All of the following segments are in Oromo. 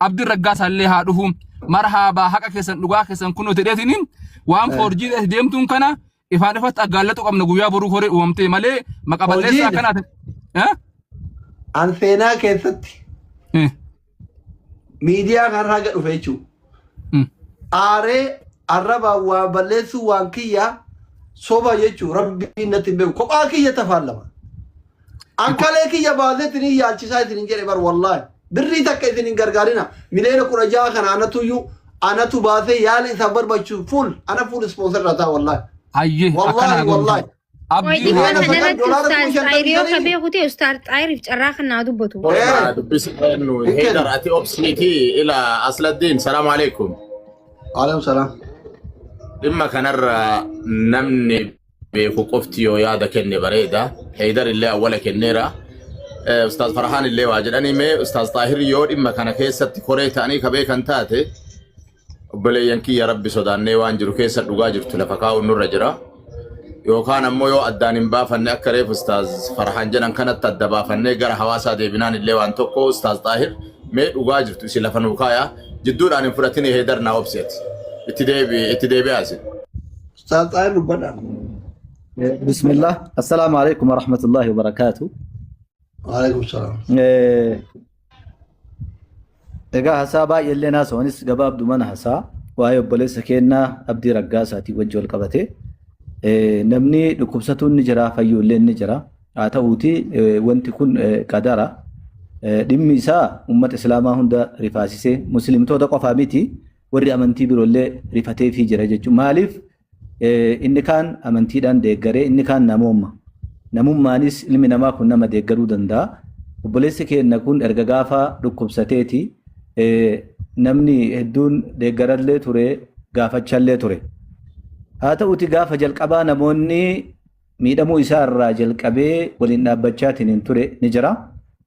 Abdiin Raggaasaa illee haa dhufu. Marhaabaa haqa keessan dhugaa keessan kunoo jedheetiin waan foorjii deemtuun kana ifaan ifatti aggaallatu qabna guyyaa boruu koree uumamtee malee maqa balleessaa Hojiin akkanaatiin. Eh? an seenaa keessatti Eh. miidiyaa kanarraa gad dhufe jechuudha. Aaree arrabaan waa balleessuu waan kiyya soba jechuun rabbiin natti hin beeku. Kophaa kiyya tafaan lama. Ankalee kiyya baasee isin yaalchisaa isin hin jedhe bar wallaahi. Birrii takka isin hin gargaarina. Miliyoona 16 kana anatuyyuu anatu baasee yaala isaaf barbaachisu full ana full sponsor irraa ta'a wallaahi. Hayyee akkana Wallaahi haa goonu. wallaahi. Qoy Abdii dhimma haa Miliyoona dhufu. sagal kanarratti doolaara kuma Ustaaz shantamii Xaayir yoo ka shanii. beeku ta'e Ustaaz Xaayiriif carraa kan naa dubbatu. Eh, Dubbisi eenyu hin Heydar kennu. ati obsiiti ila Asladdiin salaamu alaikum. Alaikum salaam. Dhimma kanarra namni beeku qofti yoo yaada kenne bareeda. Heydar illee awwala kenneera. Ustaaz Farhaan illee waa jedhanii mee Ustaaz Xaahir yoo dhimma kana keessatti koree ta'anii ka beekan taate Obboleeyyan kiyya Rabbi sodaannee waan jiru keessa dhugaa jirtu lafa kaa'uun nurra jira. Yookaan ammoo yoo addaan hin baafanne akka reef Ustaaz Farhaan jedhan kanatti adda baafannee gara hawaasaa deebinaan illee waan tokko Ustaaz Xaahir mee dhugaa jirtu isin lafa nuu kaaya jidduudhaan hin fudhatini Heydar naa obsi ati. Itti deebi itti deebi'aa isin. Ustaaz Xaahir dubbadha. Bismillah. Assalaamu alaikum warahmatullahi wabarakaatu. Waalaikum salaam. Egaa hasaa baay'ee illee naasawanis gabaabdu mana hasaa waa'ee obboleessa keennaa Abdii Raggaasaatiin wajji wal qabate. Namni dhukkubsatuun ni jira fayyuu illee ni jira. Haa ta'uuti wanti kun qadara. Dhimmi isaa uummata Islaamaa hunda rifaasisee muslimtoota qofaa miti warri amantii biroollee rifateefii jira jechuudha. Maaliif Inni kaan amantiidhaan deeggaree inni kaan namooma. Namummaanis ilmi namaa kun nama deeggaruu danda'a. Obboleessi keenya kun erga gaafa dhukkubsateeti namni hedduun deeggarallee ture gaafachallee ture. Haa ta'uti gaafa jalqabaa namoonni miidhamuu isaa irraa jalqabee waliin dhaabbachaatiin hin ture ni jira.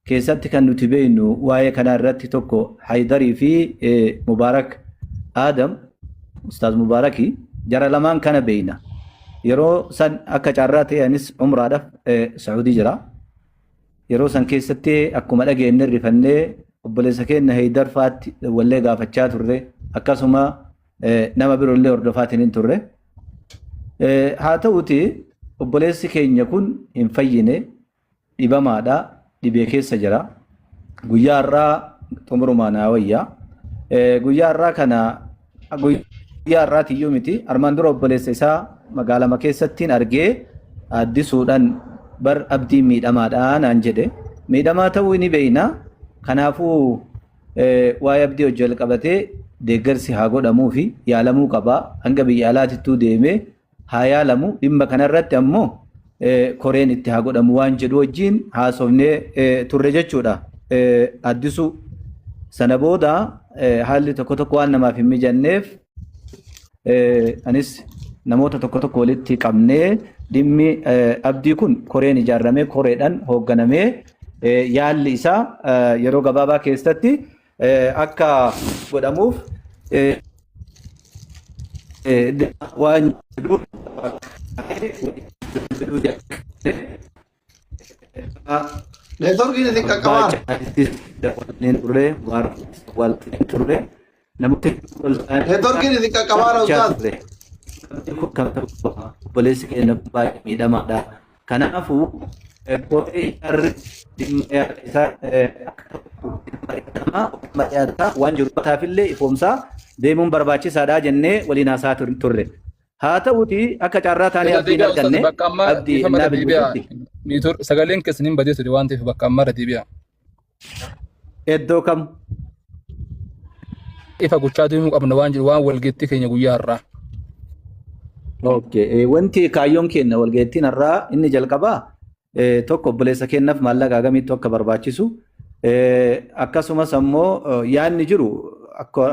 Keessatti kan nuti beeknu waa'ee kanaa irratti tokko Haydarii fi Mubaarak Aadam, Ustaaz Mubaarakii, jara lamaan kana beekna. Yeroo san akka carraa ta'e anis umraadhaaf Saa'udii jira. Yeroo san keessatti akkuma dhageenye rifannee obboleessa keenya Haydar fa'aatti wallee gaafachaa turre akkasuma nama biroollee hordofaatiin hin turre. Haa ta'uti obboleessi keenya kun hin fayyine dhibamaadha dhibee keessa jira. Guyyaa har'aa xumurumaa naa wayya. Guyyaa har'aa kana guyyaa har'aatiyyuu miti armaan dura obboleessa isaa magaalama keessattiin argee addisuudhaan bar abdiin miidhamaadha naan jedhe. Miidhamaa ta'uu ni beekna. Kanaafuu waa'ee abdii hojii wal qabatee deeggarsi haa godhamuu fi yaalamuu qaba. Hanga biyya alaatittuu deemee haa yaalamu. Dhimma kanarratti ammoo koreen itti haa godhamu waan jedhu wajjin haasofnee turre jechuudha. Addisuu sana booda haalli tokko tokko waan namaaf hin mijanneef anis namoota tokko tokko walitti qabnee dhimmi abdii kun koreen ijaarramee koreedhaan hoogganamee yaalli isaa yeroo gabaabaa keessatti akka godhamuuf waan jedhu Neetworkiin isin qaqqabaara. turre wal turre namoota wal Neetworkiin isin qaqqabaara ustaaz. Obboleessi keenya baay'ee miidhamaadha. Kanaafuu kophee ijaarri dhimma yaada isaa akka mari'atamaa mari'ataa waan jiru taafillee ifoomsaa deemuun barbaachisaadha jennee waliin haasaa turre. Haa ta'uuti akka carraa taanee Irra abdii hin deebi'aa ustaaz arganne bakka ammaa abdii dhiifama innaa irra deebi'aa. bilbilutti Niitor sagaleen keessan hin badee ture waan ta'eef bakka ammaa irra deebi'aa. iddoo kam Ifa gochaa deemuu qabna waan jiru waan walgeettii keenya guyyaa har'aa. Okay. Wanti kaayyoon keenya walgeettiin har'aa inni jalqabaa tokko obboleessa keenyaaf maallaqa hagamiitu akka barbaachisu akkasumas ammoo yaadni jiru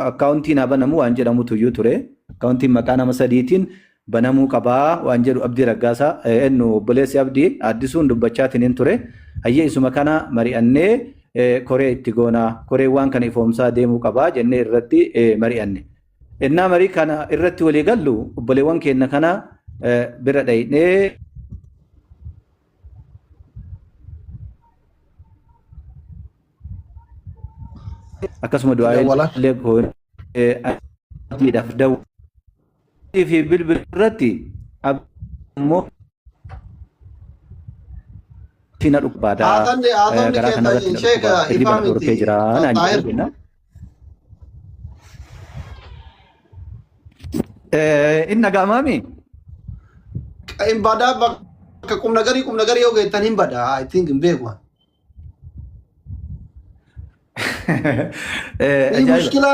akkaawuntiin haa banamu waan jedhamutu iyyuu ture. Akkaawuntiin maqaa nama sadiitiin banamuu qabaa waan jedhu Abdii Raggaasaa ennu obboleessi Abdii Addisuun dubbachaatiin hin ture. Hayyee isuma kana mari'annee koree itti goonaa koreen waan kana ifoomsaa deemuu qabaa jennee irratti mari'anne. Ennaa marii kana irratti walii gallu obboleewwan keenya kana bira dhaynee Akkasuma du'aa Dawwala. illee goonee abdiidhaaf dawwalii fi bilbila irratti ammoo na dhukkubaadha. Haasamni haasamni Garaa kanarratti keessan na sheeka dhukkubaa hirriba ifaa na dhorkee miti. jira naan Xaahir. jedhe jenna. Inni dhaga'amaami? Hin badaa bakka qumnagarii qumnagarii yoo geettan hin badaa. I think hin beeku. Fi Ajaa'iba. mushkila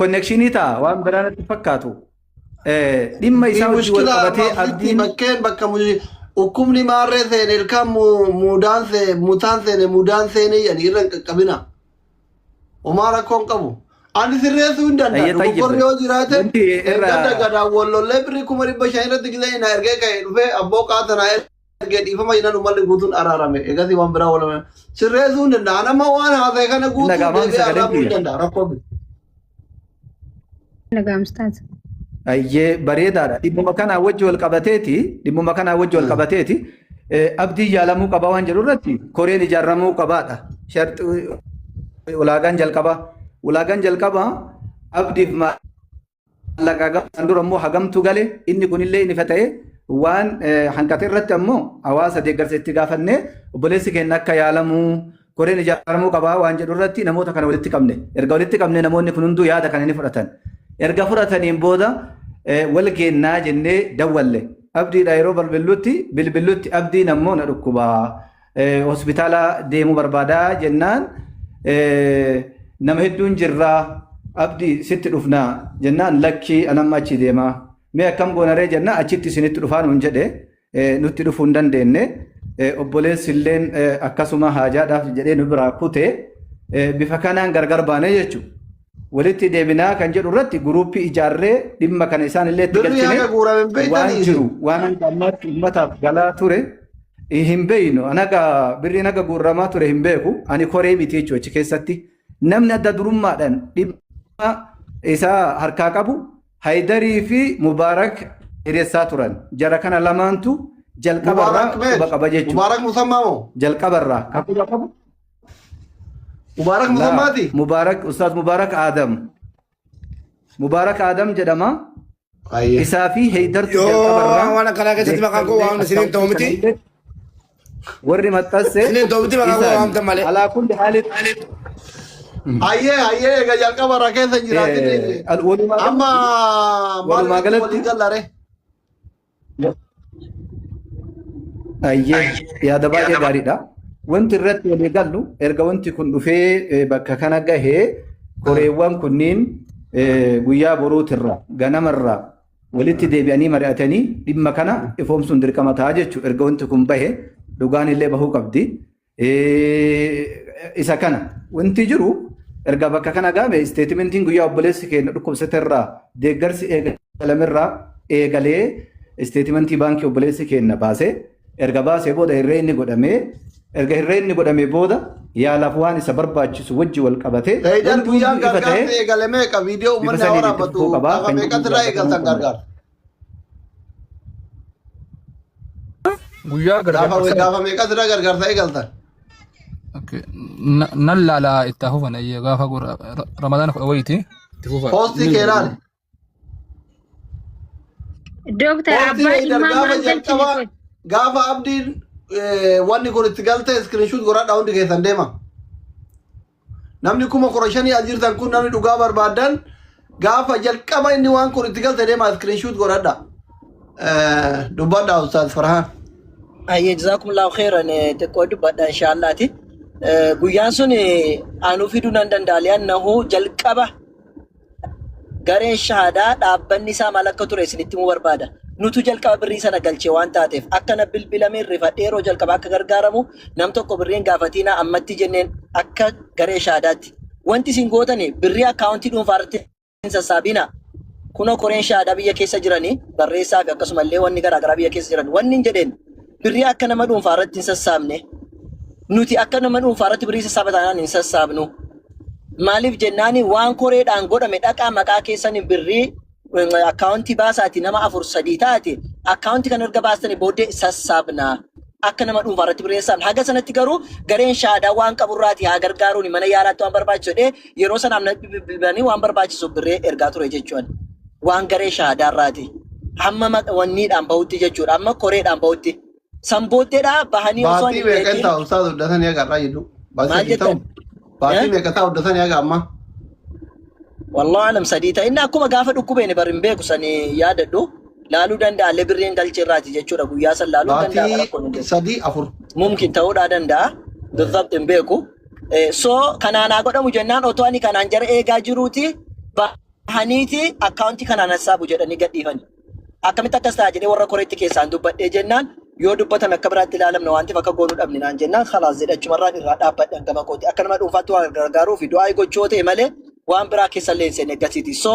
Konnekshinii ta'a waan biraa natti fakkaatu. Dhimma fi isaa wajjin wal mushkila qabatee amma asitti abdiin bakkeen bakka dhukkubni maarree seene ilkaan muudaan seene mutaan seene muudaan seene jedhanii irra hin qaqqabina. Homaa rakkoo hin qabu. Ani sirreessuu hin danda'a. Ayyee Dogoggorri tayyib. yoo jiraate Wanti irra gadda gadaan wallollee birrii 500,000 irratti gisee na ergee ka'e dhufee abboo qaata na ergee dhiifama jennaan uummanni guutuun araarame. Egasii waan biraa walame. Sirreessuu hin danda'a. Nama waan haasa'e kana inni guutuu dhaga'amaami deebi'ee sagaleen arraabuu hin kiyya. danda'a. Rakkoo miti. Dhaga'amstaas. Ayyee bareedaadha. Dhimmuma kanaa wajji wal qabateeti. Dhimmuma kanaa wajji wal qabateeti. Abdiin yaalamuu qaba waan jedhu irratti koreen ijaaramuu qabaadha. Sharxi ulaagaan jalqabaa. Ulaagaan jalqabaa abdiif maallaqa gaafatan dura immoo hagamtu gale inni kunillee inni fata'e waan hanqate irratti ammoo hawaasa deeggarsa itti gaafannee obboleessi keenya akka yaalamuu koreen ijaaramuu qabaa waan jedhu irratti namoota kana walitti qabne. Erga walitti qabne namoonni kun hunduu yaada kana ni fudhatan. Erga fudhataniin booda wal geennaa jennee dawwalle. Abdiidha yeroo bilbillutti bilbillutti abdiin ammoo na dhukkubaa. Hospitaala deemuu barbaadaa jennaan nama hedduun jirraa abdii sitti dhufnaa jennaan lakkii anamma achi deemaa. Mee akkam goonaree jennaan achitti isinitti dhufaa nuun jedhe nutti dhufuu hin dandeenye. Obboleessi illeen akkasuma haajaadhaaf jedhee nu biraa kute bifa kanaan gargar baane jechuudha. Walitti deebinaa kan jedhu irratti guruuppii ijaarree dhimma kana isaan illee itti Birrii galchine haga guurame hin waan beektanii jiru isin. waan hanga ammaatti uummataaf galaa ture hin beeynu. Anaga birriin haga guurramaa ture hin beeku. Ani koree miti jechuudha achi keessatti. Namni adda durummaadhaan dhimma isaa harkaa qabu Haydarii fi Mubaarak hiriirsaa turan. Jara kana lamaantu jalqabarraa Mubaarak meesh? quba qaba jechuudha. Mubaarak Musammaa moo? Jalqabarraa kan quba qabu Mubaarak laa Musammaati? Mubaarak Ustaaz Mubaarak Adam. Mubaarak Adam jedhama. Ayyee. Isaa fi Heydartu Yoo jalqabarraa waan akkanaa keessatti maqaan koo deeggartee waamne isiniin ta'u akkaawuntii miti. kana illee warri maxxanse Isiniin ta'u miti maqaan koo isaani. waamtan malee. Alaa kulli haalitti Ayyee ayyee egaa jalqaba irraa keessa hin jiraatin. walumaa Amma galatti maal walumaa irratti galatti walii gallare? Ayyee yaada baay'ee gaariidha. Wanti irratti walii gallu erga wanti kun dhufee bakka kana gahee koreewwan kunniin guyyaa boruutirra ganamarraa walitti deebi'anii mari'atanii dhimma kana ifoomsuun dirqama ta'a jechuudha. Erga wanti kun bahe dhugaan illee bahuu qabdi. Isa kana wanti jiru erga bakka kana gaame isteetimentiin guyyaa obboleessi keenya dhukkubsate irraa deeggarsi eegalamerraa eegalee isteetimentii baankii obboleessi keenya baasee erga baasee booda hirree inni godhamee erga hirree inni godhamee booda yaalaaf waan isa barbaachisu wajji wal qabatee Heydar wanti guyyaan hunduu ifa gargaarsa ta'ee eegale meeqa viidiyoo bifa uummanni haa saniin itti waraabatu fufuu qabaa gaafa kan jedhu meeqatti irraa gaafatamuu eegaltan qabna. gargaarsa? Guyyaa Gaafa gargaarsa. gaafa meeqatti irraa gargaarsa eegaltan? Okay. Nan laalaa itti hafufan ayyee gaafa Ramadaana 10 wayiiti itti fufa. Poostii kee ilaali. Dooktar Poostii abbaa Heydar dhimmaa gaafa maal galchine jalqaba qoy. gaafa abdiin wanni kun itti galte iskiriinshuut godhadhaa hundi keessan deema. Namni 15,000 as jirtan kun namni dhugaa barbaadan gaafa jalqaba inni waan kun itti galte deema iskiriinshuut godhadha. Dubbadhaa Ustaaz Farhaan. Ayyee jazaakumullahu khairan xiqqoo dubbadha inshaallaati. Guyyaan sun anuu fiduu nan danda'a li'annahu jalqaba gareen shahaadaa dhaabbanni isaa maal akka ture isinitti himuu barbaada. Nutu jalqaba birrii sana galche waan taateef akka na bilbilameen rifadhee yeroo jalqaba akka gargaaramu nam tokko birriin gaafatiinaa ammatti jenneen akka garee shahaadaatti. Wanti isin gootani birrii akkaawuntii dhuunfaa irratti hin sassaabina. Kunoo koreen shahaadaa biyya keessa jiranii barreessaa fi akkasumallee wanni garaagaraa biyya keessa jiran wanni hin jedheen birrii akka nama dhuunfaa irratti hin sassaabne nuti akka nama dhuunfaa irratti birrii sassaaba taanaan hin sassaabnu. Maaliif jennaani waan koreedhaan godhame dhaqaa maqaa keessanii birrii akkaawuntii baasaati nama afur sadii taate akkaawuntii kana erga baastanii booddee sassaabna. Akka nama dhuunfaa irratti birrii hin saamne. Haga sanatti garuu gareen shahaadaa waan qaburraati haa gargaaruuni mana yaalaatti waan barbaachisu jedhee yeroo sanaaf natti bilbilanii waan barbaachisu birrii ergaa ture jechuun. Waan garee shahaadaa irraati. Hamma wanniidhaan bahutti jechuudha. Amma koreedhaan bahutti. San booddeedha bahanii osoo Baatii hin meeqa beekin. ta'a ustaaz hojjetanii haga irraa jiru? Baatii Maal sadii ta'u? jettan? Baatii Eh? meeqa ta'a hojjetanii haga ammaa? Wallahu alam sadii ta'e. Inni akkuma gaafa dhukkubeen bar hin beeku sani yaadadhu. Laaluu danda'a illee birriin galchee irraati jechuudha. Guyyaa san laaluu danda'a Baatii rakkoon hin jiru. sadii afur. Mumkin ta'uudhaa danda'a. بالضبط hin beeku. So kanaan haa godhamu jennaan otoo ani kanaan jara eegaa jiruuti bahaniiti akkaawuntii kanaan hassaabu jedhanii gadhiifani. Akkamitti akkas ta'a jedhee warra koreetti keessaan dubbadhee jennaan yoo dubbatame akka biraatti ilaalamna waan ta'eef akka goonuu dhabne naan jennaan khalaas jedhe achumarraan irraa dhaabbadhe gama kooti. Akka nama dhuunfaatti waan gargaaruu fi du'aa gochuu yoo ta'e malee waan biraa keessa illee hin seenne akkasiiti. So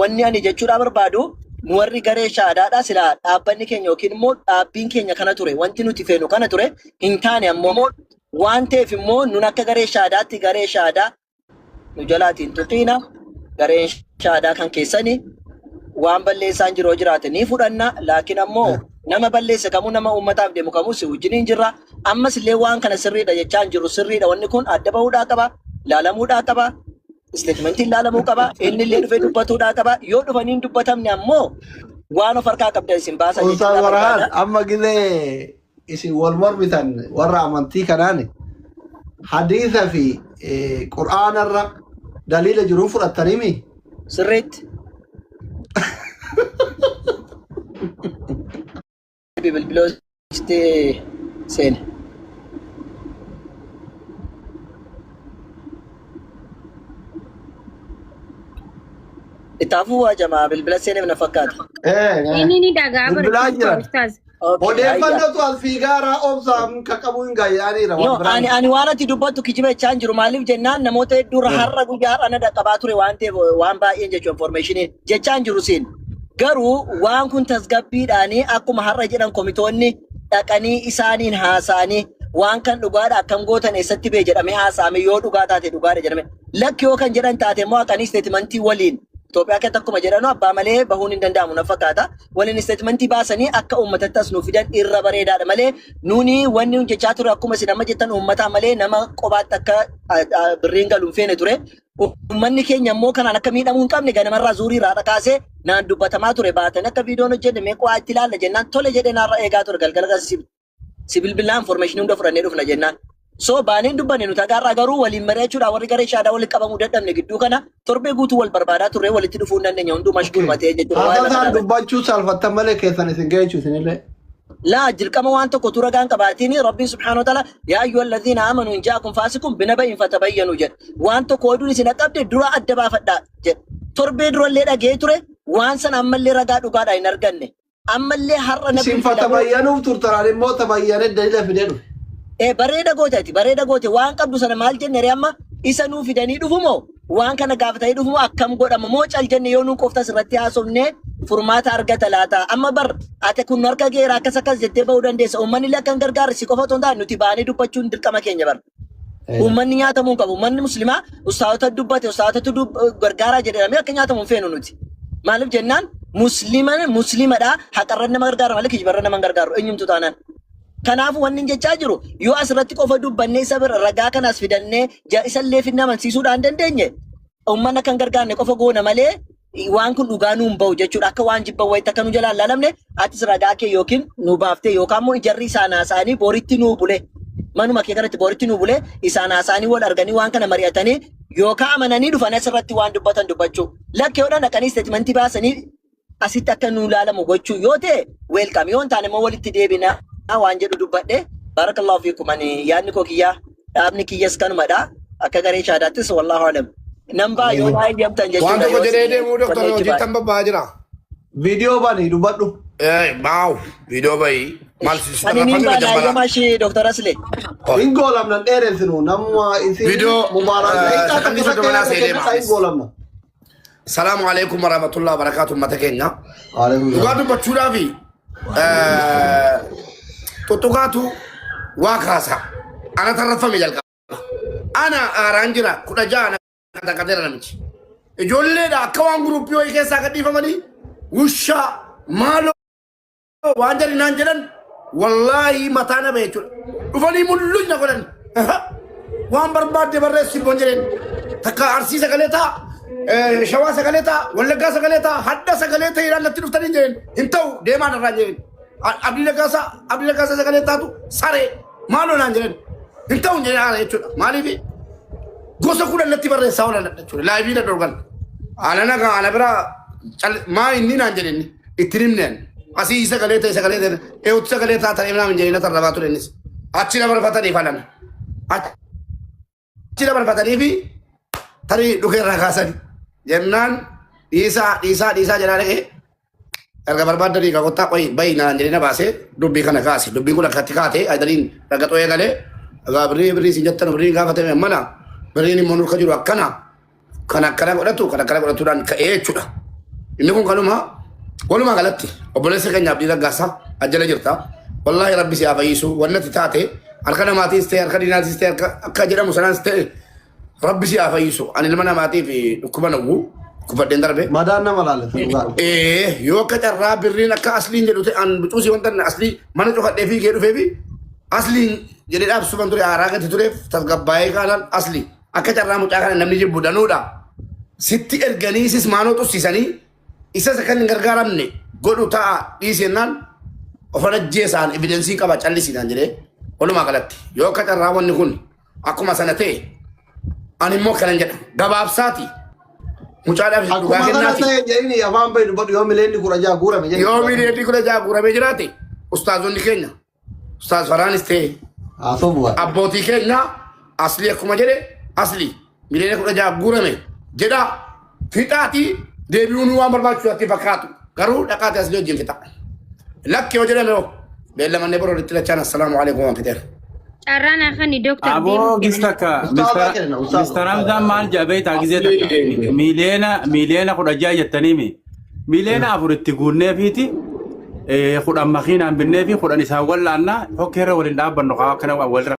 wanni ani jechuudhaa barbaadu nu warri garee shaadaadhaa silaa dhaabbanni keenya yookiin immoo dhaabbiin keenya kana ture wanti nuti feenu kana ture hin taane ammoo waan ta'eef immoo nun akka garee shaadaatti garee shaadaa nu jalaatiin tuqiina gareen shaadaa kan keessani waan balleessaan jiru yoo jiraate ni fudhanna laakiin ammoo nama balleesse kamuu nama uummataaf deemu kamuu si wajjin hin jirra ammas illee waan kana sirriidha jechaa hin jiru sirriidha wanni kun adda bahuudhaa qaba ilaalamuudhaa qaba isteetmentiin ilaalamuu qaba inni illee dhufee dubbatuudhaa qaba yoo dhufanii hin dubbatamne ammoo waan of harkaa qabdan isin baasa Ustaaz jechuudha Farhaan barbaada. amma gizee isin wal mormitan warra amantii kanaan hadiisa fi qur'aanarra daliila jiruun fudhattaniimi. Sirriitti. Bilbilootti seene. Ittaafuu waa jamaa bilbila seeneef na fakkaata. Inni ni dhagaa Bilbilaa bara jiran. ustaaz. Okay, hayya. Odeeffannootu as fiigaaraa obsaan ka qabu hin gaayyaaniira No, waan ani biraan. ani waan ati dubbattu kijiba jechaa hin jiru. Maaliif jennaan namoota hedduurra har'a guyyaa har'a na dhaqqabaa ture waan ta'eef waan baay'een jechuun information jechaa hin jiru siin. Garuu waan kun tasgabbiidhaanii akkuma har'a jedhan komitoonni dhaqanii isaaniin haasa'anii waan kan dhugaadha akkam gootan eessatti bee jedhamee haasa'ame yoo dhugaa taate dhugaadha jedhame. Lakki yoo kan jedhan taate immoo haqanii isteetimantii waliin Itoophiyaa keessatti akkuma jedhanu abbaa malee bahuun hin danda'amu na fakkaata. Waliin isteetimantii baasanii akka uummatatti as nuu fidan irra bareedaadha malee nuni wanni nun jechaa ture akkuma isin amma jettan uummataa malee nama qobaatti akka birriin galu hin feene ture. Uummanni keenya immoo kanaan akka miidhamuu hin qabne ganamarraa zuurii irraa kaasee naan dubbatamaa ture baatanii akka viidiyoon hojjenne mee qo'aa itti ilaalla jennaan tole jedhee naarra eegaa ture galgala kan si bilbilaa information hunda fudhannee dhufna jennaan. So baaneen dubbanne nuti hagaarraa garuu waliin mari'achuudhaan warri garee shaadaa walitti qabamuu dadhabne gidduu kana torbee guutuu wal barbaadaa turre walitti dhufuu hin dandeenye hunduu mashguul matee jechuudha waa'ee Haasasaan kanaa. dubbachuu saalfattan malee keessan isin ga'e jechuun isinillee. Laa dirqama waan tokko utuu ragaan qabaatiin Rabbiin subhaanahu wa ta'ala yaa ayyuha alladhiina aamanu in ja'akum faasiqun binaba'in fatabayyanu jedha. Waan tokko oduun isin dhaqqabde dura adda baafadhaa jedha. Torbee durallee dhaga'ee ture waan sana ammallee ragaa dhugaadhaan hin arganne. Ammallee har'a na Isin bilbilamee fatabayyanuuf turtan ani immoo tabayyanee dalila fidee dhufe. Bareeda goote ati bareeda goote waan qabdu sana maal jenne ree amma isa nuu fidanii dhufu moo waan kana gaafatanii dhufu moo akkam godhama moo cal jenne yoo nuu qoftas irratti haasofne furmaata argata laata amma bar ati kun nu harka geera akkas akkas jettee bahuu dandeessa uummanni illee akka hin gargaarre si qofa otoo hin taane nuti baanee dubbachuun dirqama keenya bar uummanni nyaatamuu hin qabu uummanni muslimaa ustaazota dubbate ustaazotatu gargaaraa jedhamee akka nyaatamu hin feenu nuti maaliif jennaan muslima muslimadha haqarra nama gargaara malee kijibarra nama hin gargaaru eenyumtu taanaan Kanaafuu wanni inni jechaa jiru yoo asirratti qofa dubbannee isa bira ragaa kanas fidannee isallee fidnee amansiisuudhaan hin dandeenye uummanni akka hin gargaarne qofa goona malee waan kun dhugaa nuun bahu jechuudha. Akka waan jibban wayitti akka nu jalaan laalamne atis ragaa kee yookiin nu baaftee yookaan immoo jarri isaan haasa'anii boritti nuu bule manuma kee kanatti boritti nuu bule isaan haasa'anii wal arganii waan kana mari'atanii yookaan amananii dhufanii asirratti waan dubbatan dubbachuu. Lakkee yoo dhaqanii isteetimentii baasanii asitti akka nuu laalamu gochuu yoo ta'e welcome yoo hin taane immoo walitti deebina waan jedhu dubbadhe barakallahu fiikum ani yaadni koo kiyyaa dhaabni kiyyas kanumadha akka garee shaadaattis wallahu alam nan baa yoo naa eeyyamtan Waan jechuudha tokko yoo jedhee isin deemuu doktor wanni jechi hojiitti baay'ee. han bobba'aa jira. Viidiyoo bani dubbadhu. Maaw viidiyoo bayi maal si Ani niin tarraffamee baa naa jambala. eeyyamaa ishee Dr. Aslee. Hin goolamna dheeressinu namuma isin Viidiyoo mubaarak daqiiqaa takka sakandii takka soddoma naa yaada see deema kennaa hin anis. goolamna. Salaamu alaikum warahmatullahi wabarakatuh ummata keenya. Waalaikum Dhugaa salaam. dubbachuudhaaf tuttuqaatu waa kaasa. Ana tarraffame jalqaba. Ana aaraan jira 16 na qaxaqateera namichi. Ijoolleedha akka waan guruppii wayii keessaa gadhiifamanii wushaa maaloo waan jedhan naan jedhan Wallaahi mataa na bahe jechuudha. Dhufanii mulluñ na godhan. Waan barbaadde barreessi boon jedheen. Takka Arsii sagalee ta'a, Shawaa sagalee ta'a, Wallaggaa sagalee ta'a, hadda sagalee ta'eedhaan natti dhuftanii jedheen. Hin ta'u deemaan irraan jedheen. Abdii Raggaasaa Abdii Raggaasaa sagalee taatu saree maaloo naan jedheen. Hin ta'u jedheen haala jechuudha. Maaliif gosa 10 natti barreessaa oolan jechuudha. Laayivii na dhorgan. Ana nagaa ana bira maa inni naan jedhe inni itti himne ani. Asii sagalee ta'e sagalee ta'e eewutti sagalee taatan naan jedhe na tarrabaa ture innis. Achi na barfataniif alan. Achi na barfatanii fi tarii dhukee irraa kaasani. Jennaan dhiisaa dhiisaa dhiisaa jedhaa dhaqee Erga barbaaddanii ka kottaa qoyi bayi naan jedhee na baasee dubbii kana kaase. Dubbiin kun akkatti kaate ayidaniin dhagaxoo eegalee egaa birrii birrii isin jettan birriin gaafatame mana birriin immoo nurka jiru akkana kan akkana godhatu kan akkana godhatuudhaan ka'ee jechuudha. Inni kun kanuma walumaa galatti obboleessa keenya Abdii Raggaasaa ajjala jirta. Wallaahi rabbi si haa fayyisu wannati taate harka namaatiis ta'e harka diinaatiis ta'e harka akka jedhamu sanaas ta'e Rabbi si haa fayyisu. Ani ilma namaatiif dhukkuba nawwu kuffadheen darbe. Madaan nama laallata dhugaa. Yoo akka carraa birriin akka asliin jedhu ta'e an bucuusii wanta inni aslii mana cufadhee fiigee dhufee fi asliin jedhee dhaabsuman ture aaraa gati tureef tasgabbaa'ee kaanaan aslii akka carraa mucaa kana namni jibbu danuudha. Sitti erganii sis maanoo xussisanii isas akka hin gargaaramne godhu ta'a dhiisennaan ofan ajjeesaan evidensii qaba callisiinaan jedhee walumaa galatti yoo akka carraa wanni kun Akkuma sana ta'e ani immoo kanan jedha gabaabsaati mucaadhaaf dhugaa Akkuma kana kennaati. ta'e jedhini afaan bahi dubbadhu yoo mileenni 16 guurame jedhi. Yoo miliyoonni 16 guuramee jiraate ustaazonni keenya ustaaz Faraanis ta'e Haasoo bu'aa. abbootii keenya aslii akkuma jedhe aslii miliyoona 16 guurame jedha fixaati deebi'uun waan barbaachisu natti fakkaatu garuu dhaqaati aslii wajjin fixa. Lakki yoo jedhame hoo beellamannee boroo itti lachaan assalaamu alaikum waan fixeera. Carraa naa kanni dooktar Aboo deemuuf gis kenna. takka Ustaaza kenna ustaaza. Mr. Hamzaan maal jedha beektaa gizee takka miliyoona 16 jettaniimi miliyoona 4 itti guunneefiiti 10 makiinaan binneefi 10 isaan wallaannaa hokkeerra waliin dhaabbannu kaa akkana walirra.